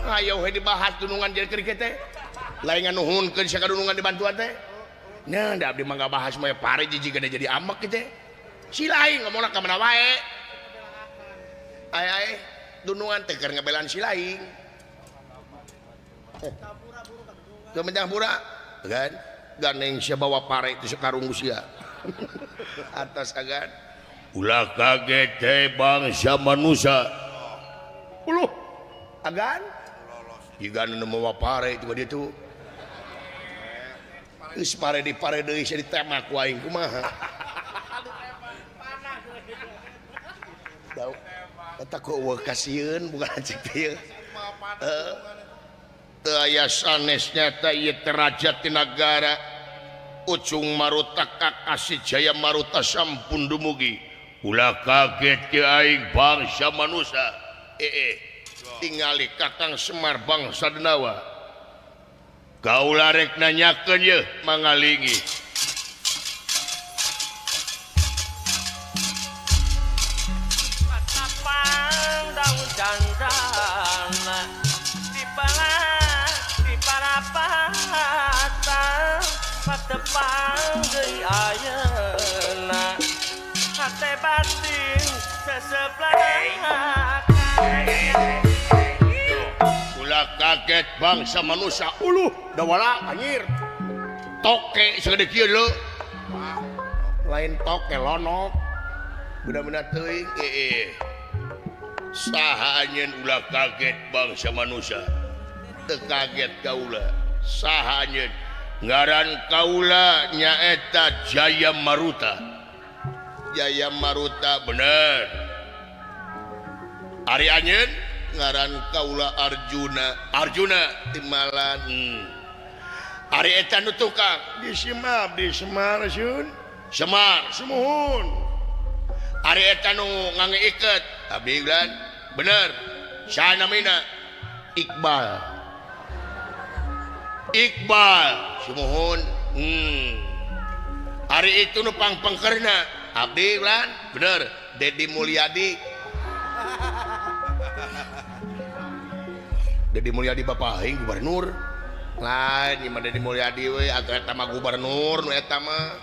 Speaker 1: Ayo we dibahas dunungan jadi keur teh. Lain nganuhunkeun sia kadunungan dibantuan teh. Nya da abdi mah ngabahas moe pare jiji gede jadi amek kitu. Si lain ngomongna ka mana wae. Ai ai dunungan teh keur ngabelaan si lain. Teu menjang pura kan ganeng sia bawa pare teh sakarung sia. Atas agan ulah kaget teh bangsa manusia. Uluh agan jiga nu mawa pare itu ka ditu. Geus pare di pare deui sia ditemak ku aing kumaha. Dau eta ku eueuh kasieun bukan cek teh. Heeh. Teu aya sanes nyata ieu teh raja ti nagara. Ucung Maruta kakasih Jaya Maruta sampun dumugi. Ulah kaget ke aing bangsa manusia. Tingali Kakang Semar bangsa Denawa. Kaula rek nanyakeun yeuh mangalingi.
Speaker 3: Patapang daun candana di pala di parapatan patepang deui ayeuna hate batin seseplak.
Speaker 1: Ulah kaget bangsa manusia. Uluh dawala anjir. Toke segede kieu leu. Lain toke lonok. Bener-bener teuing. Saha anjeun ulah kaget bangsa manusia. Teu kaget kaula. Saha anjeun? Ngaran kaula nyaeta Jaya Maruta. Jaya Maruta bener. Ari anjeun ngaran kaula Arjuna. Arjuna timalan. Ari eta nu tukang
Speaker 5: di Semar, di Semar sun.
Speaker 1: Semar
Speaker 5: sumuhun.
Speaker 1: Ari eta nu ngange iket. Abdi ulan bener. Saha namina? Iqbal. Iqbal sumuhun. Ari itu nu pangpengkerna. Abdi ulan bener. Dedi Mulyadi. Dedi Mulyadi bapak aing gubernur. Lain ieu mah Dedi Mulyadi we atuh eta mah gubernur nu eta mah.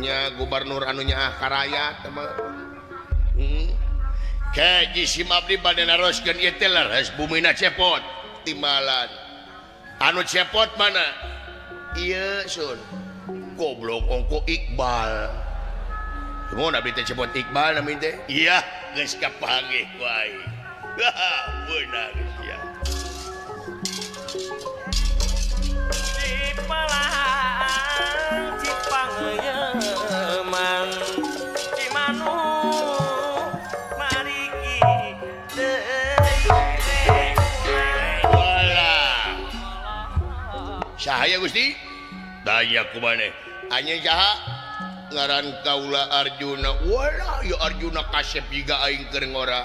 Speaker 1: Nya gubernur anu nyaah ka rakyat teh mah. Ke jisim abdi bade naroskeun ieu teh leres bumina cepot timbalan. Anu cepot mana? Ieu sun. Goblok ongko Iqbal. Mun abdi teh cepot Iqbal nami teh. Iya, geus kapanggih ku aing. Benar sia.
Speaker 3: Cipelang Cipangeyeman Cimanu mariki deui.
Speaker 1: Walah. Saha ya Gusti? Tanya ku maneh. Anjeun saha? Ngaran kaula Arjuna. Walah, ya Arjuna kasep jiga aing keur ngora.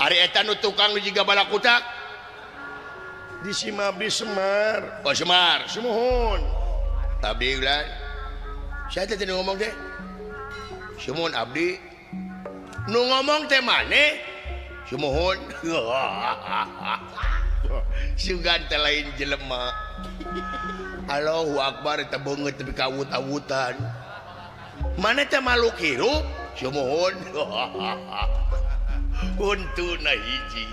Speaker 1: Ari eta nu tukang nu jiga balakutak?
Speaker 5: Di Simab di Semar.
Speaker 1: Oh Semar,
Speaker 5: sumuhun.
Speaker 1: Abdi ulan. Saya teh nu ngomong teh. Sumuhun abdi. Nu ngomong teh maneh? Sumuhun. Sugan teh lain jelema. Allahu Akbar eta beungeut tepi ka awut-awutan. Maneh teh makhluk hirup? Sumuhun. Huntuna hiji.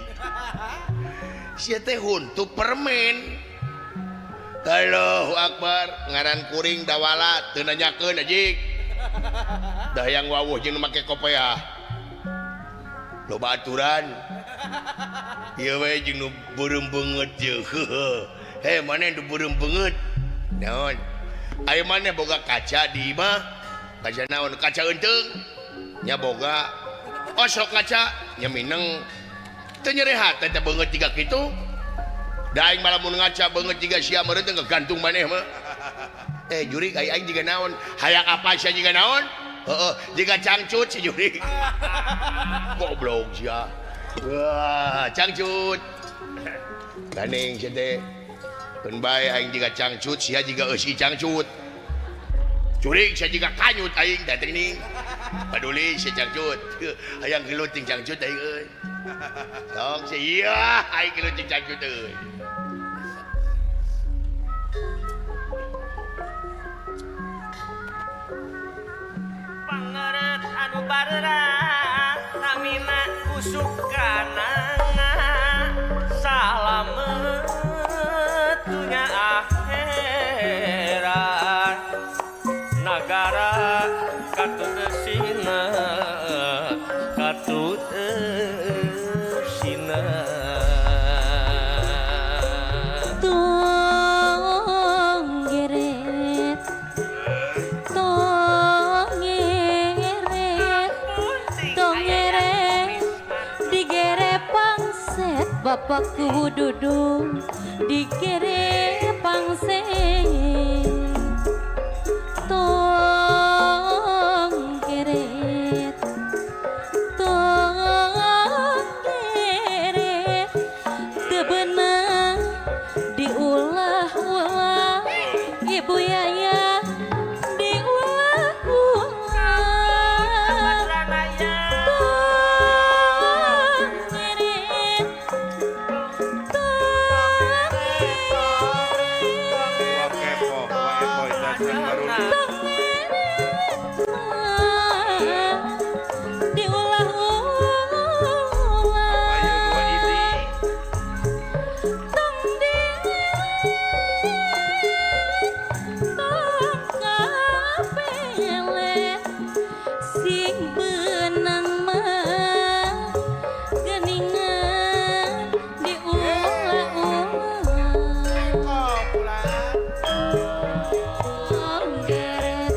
Speaker 1: Sia teh huntu permen. Allahu Akbar ngaran kuring dawala teu nanyakeun anjing. Dah yang wawuh jeung nu make kopeah. Loba aturan. Ieu we jeung nu beureum beungeut jeung. Heh, maneh nu beureum beungeut? Naon? Aya maneh boga kaca di imah? Kaca naon? Kaca eunteung. Nya boga. Osok kaca nya mineng. Teu nyeri hate teh beungeut jiga kitu. Da aing malah mun ngaca beungeut jiga sia meureun teh ngagantung maneh mah. Jurik ai aing jiga naon? Hayang apa sia jiga naon? Heeh, jiga cangcut si jurik. Goblok sia. Wah, cangcut. Ganing sia teh. Keun bae aing jiga cangcut, sia jiga eusi cangcut. Jurik sia jiga kanyut aing dateng ning. Paduli sia cangcut. Hayang gelut jeung cangcut aing euy. Tong sia ieu aing gelut jeung cangcut euy.
Speaker 3: Pangeret anu bareura namina kusukanana salamet dunya akhirat nagara katut eusina katut eusina
Speaker 4: tong geret tong geret tong geret digere pangset bapakku dudung digere pangset tong geret tong geret teu beunang diulah-ulah ibu yaya diulah-ulah tong geret tong
Speaker 2: Wah kepo, wah kepo dan baru
Speaker 4: tong geret diulah-ulah
Speaker 2: Ayo dua ini.
Speaker 4: Tong deret tong kapele sing beunang mah geuningan diulah-ulah tong geret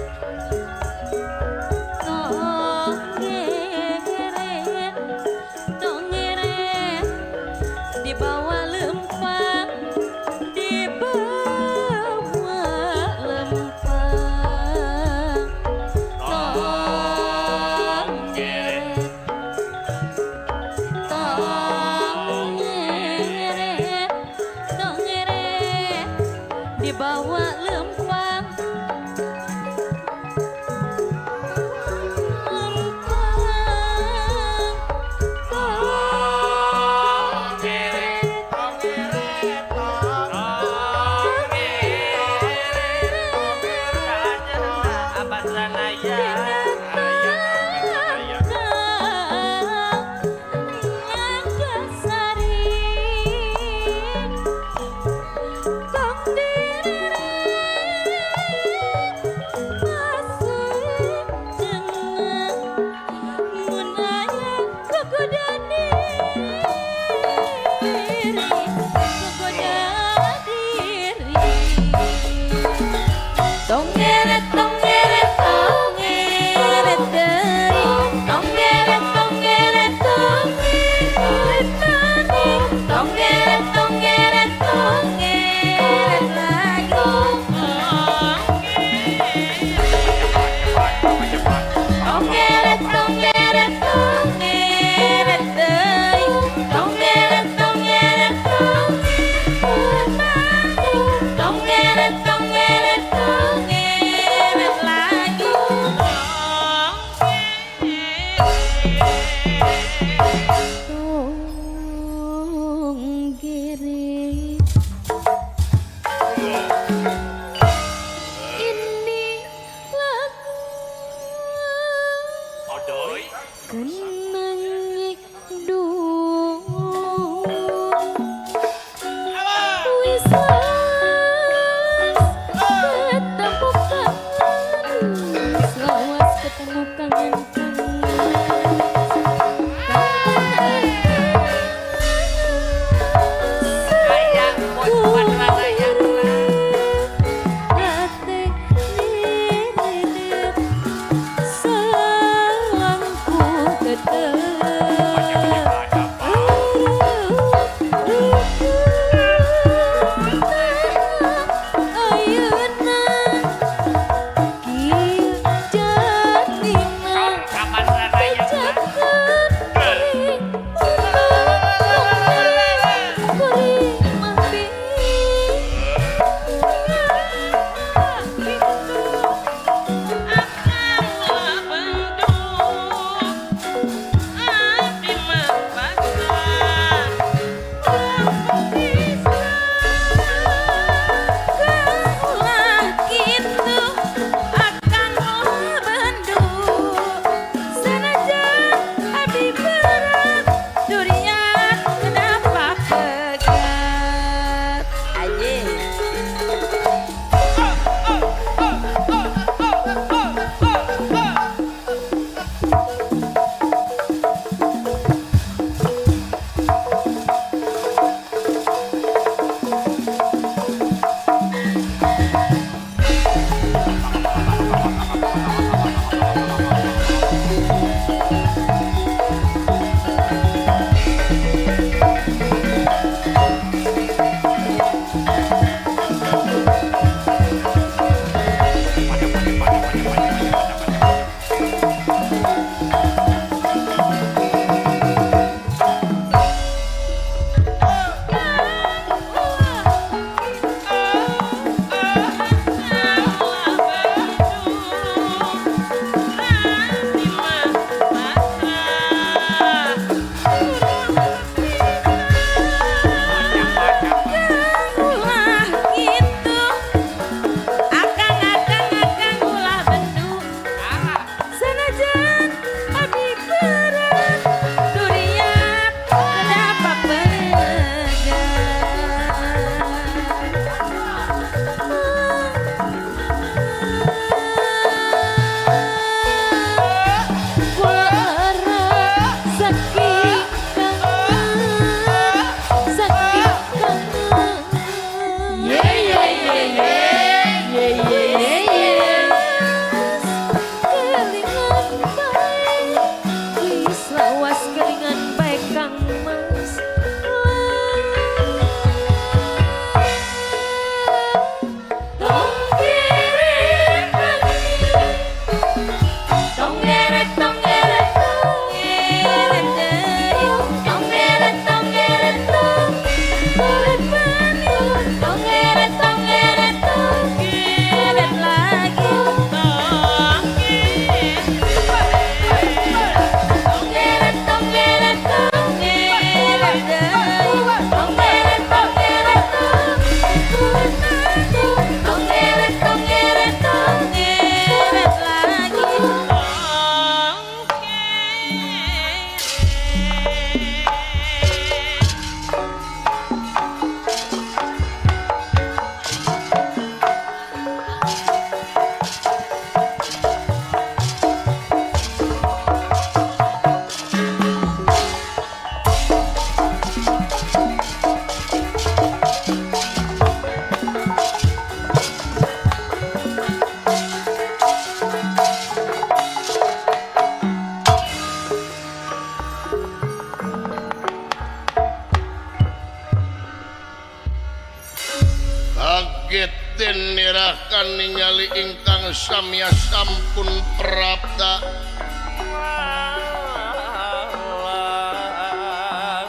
Speaker 1: ningali ingkang samya sampun prapta.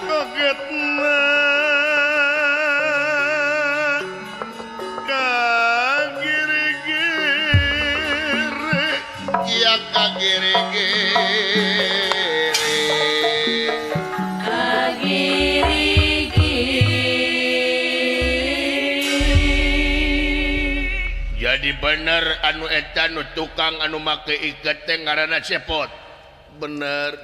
Speaker 1: Kagetna kagiri-giri ya kagiri-giri. Jadi bener anu eta nu tukang anu make iket teh ngaranna Cepot. Bener.